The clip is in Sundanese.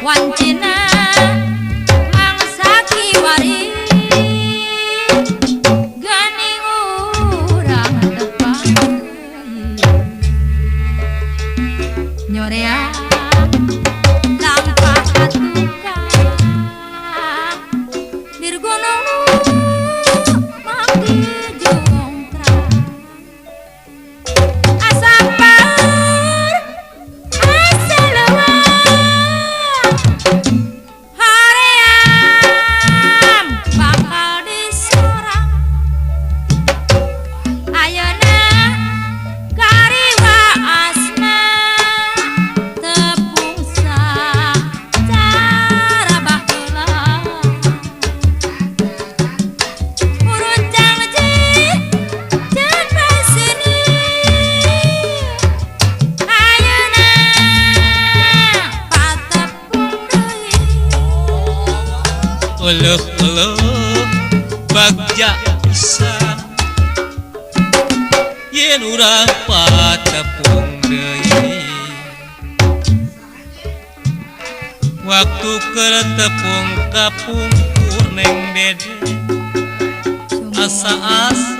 Wancina mangsa kiwari ganing urang tepang nyorea lampah tukang dirgono mangdi jongtrang asa par asa lewang haream bakal disorang ayeuna kariwa asna tepung sacara baheula uruncang jeung pasini ayeuna patepung deui. Euleuh euleuh bagja pisan yen urang patepung deui waktu keur tepung kapungkur Neng Dede asa asa.